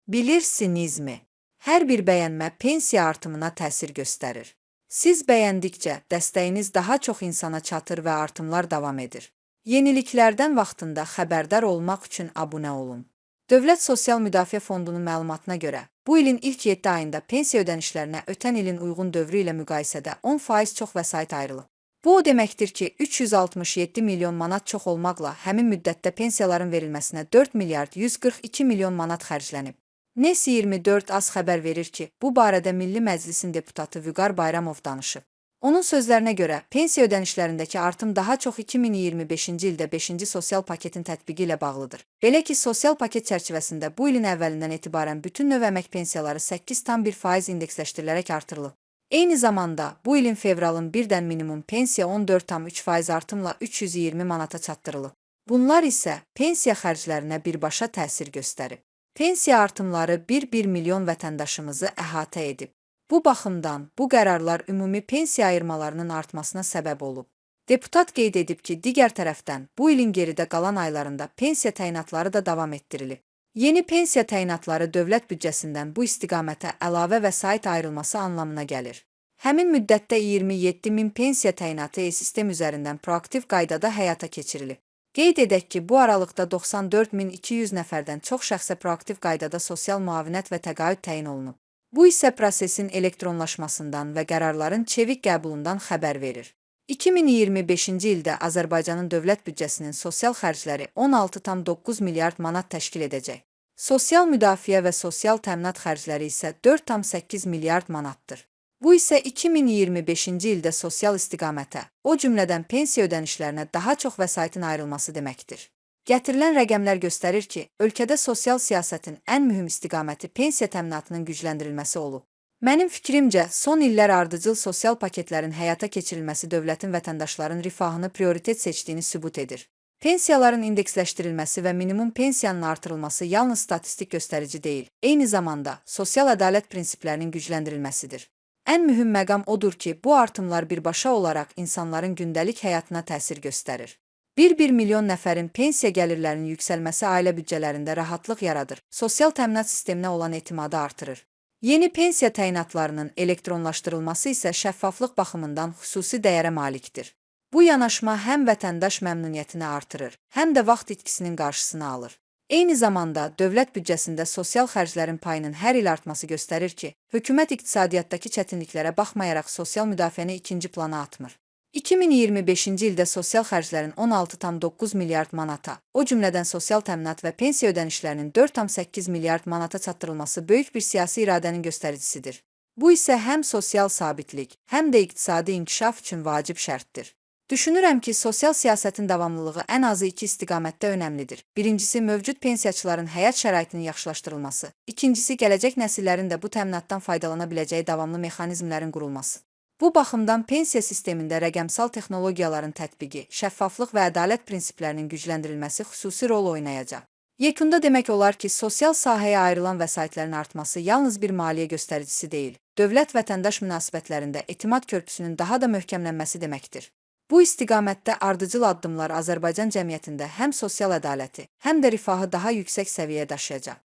Bilirsinizmi? Hər bir bəyənmə pensiya artımına təsir göstərir. Siz bəyəndikcə dəstəyiniz daha çox insana çatır və artımlar davam edir. Yeniliklərdən vaxtında xəbərdar olmaq üçün abunə olun. Dövlət Sosial Müdafiə Fondunun məlumatına görə, bu ilin ilk 7 ayında pensiya ödənişlərinə ötən ilin uyğun dövrü ilə müqayisədə 10% çox vəsait ayrılıb. Bu o deməkdir ki, 367 milyon manat çox olmaqla həmin müddətdə pensiyaların verilməsinə 4 milyard 142 milyon manat xərclənib. NES 24 az xəbər verir ki, bu barədə Milli Məclisin deputatı Vüqar Bayramov danışıb. Onun sözlərinə görə, pensiya ödənişlərindəki artım daha çox 2025-ci ildə 5-ci sosial paketin tətbiqi ilə bağlıdır. Belə ki, sosial paket çərçivəsində bu ilin əvvəlindən etibarən bütün növ əmək pensiyaları 8,1% indeksləşdirilərək artırılıb. Eyni zamanda, bu ilin fevralın birdən minimum pensiya 14,3% artımla 320 manata çatdırılıb. Bunlar isə pensiya xərclərinə birbaşa təsir göstərib. Pensiya artımları 1,1 milyon vətəndaşımızı əhatə edib. Bu baxımdan bu qərarlar ümumi pensiya ayırmalarının artmasına səbəb olub. Deputat qeyd edib ki, digər tərəfdən bu ilin geridə qalan aylarında pensiya təyinatları da davam etdirilib. Yeni pensiya təyinatları dövlət büdcəsindən bu istiqamətə əlavə vəsait ayrılması anlamına gəlir. Həmin müddətdə 27 min pensiya təyinatı e-sistem üzərindən proaktiv qaydada həyata keçirilib. Qeyd edək ki, bu aralıqda 94.200 nəfərdən çox şəxsə proaktiv qaydada sosial müavinət və təqaüd təyin olunub. Bu isə prosesin elektronlaşmasından və qərarların çevik qəbulundan xəbər verir. 2025-ci ildə Azərbaycanın dövlət büdcəsinin sosial xərcləri 16,9 milyard manat təşkil edəcək. Sosial müdafiə və sosial təminat xərcləri isə 4,8 milyard manatdır. Bu isə 2025-ci ildə sosial istiqamətə, o cümlədən pensiya ödənişlərinə daha çox vəsaitin ayrılması deməkdir. Gətirilən rəqəmlər göstərir ki, ölkədə sosial siyasətin ən mühüm istiqaməti pensiya təminatının gücləndirilməsi olub. Mənim fikrimcə, son illər ardıcıl sosial paketlərin həyata keçirilməsi dövlətin vətəndaşların rifahını prioritet seçdiyini sübut edir. Pensiyaların indeksləşdirilməsi və minimum pensiyanın artırılması yalnız statistik göstərici deyil, eyni zamanda sosial ədalət prinsiplərinin gücləndirilməsidir. Ən mühüm məqam odur ki, bu artımlar birbaşa olaraq insanların gündəlik həyatına təsir göstərir. 1,1 milyon nəfərin pensiya gəlirlərinin yüksəlməsi ailə büdcələrində rahatlıq yaradır, sosial təminat sisteminə olan etimadı artırır. Yeni pensiya təyinatlarının elektronlaşdırılması isə şəffaflıq baxımından xüsusi dəyərə malikdir. Bu yanaşma həm vətəndaş məmnuniyyətini artırır, həm də vaxt itkisinin qarşısını alır. Eyni zamanda dövlət büdcəsində sosial xərclərin payının hər il artması göstərir ki, hökumət iqtisadiyyatdakı çətinliklərə baxmayaraq sosial müdafiəni ikinci plana atmır. 2025-ci ildə sosial xərclərin 16,9 milyard manata, o cümlədən sosial təminat və pensiya ödənişlərinin 4,8 milyard manata çatdırılması böyük bir siyasi iradənin göstəricisidir. Bu isə həm sosial sabitlik, həm də iqtisadi inkişaf üçün vacib şərtdir. Düşünürəm ki, sosial siyasətin davamlılığı ən azı iki istiqamətdə önəmlidir. Birincisi, mövcud pensiyaçıların həyat şəraitinin yaxşılaşdırılması. İkincisi, gələcək nəsillərin də bu təminatdan faydalana biləcəyi davamlı mexanizmlərin qurulması. Bu baxımdan pensiya sistemində rəqəmsal texnologiyaların tətbiqi, şəffaflıq və ədalət prinsiplərinin gücləndirilməsi xüsusi rol oynayacaq. Yekunda demək olar ki, sosial sahəyə ayrılan vəsaitlərin artması yalnız bir maliyyə göstəricisi deyil, dövlət-vətəndaş münasibətlərində etimad körpüsünün daha da möhkəmlənməsi deməkdir. Bu istiqamətdə ardıcıl addımlar Azərbaycan cəmiyyətində həm sosial ədaləti, həm də rifahı daha yüksək səviyyəyə daşıyacaq.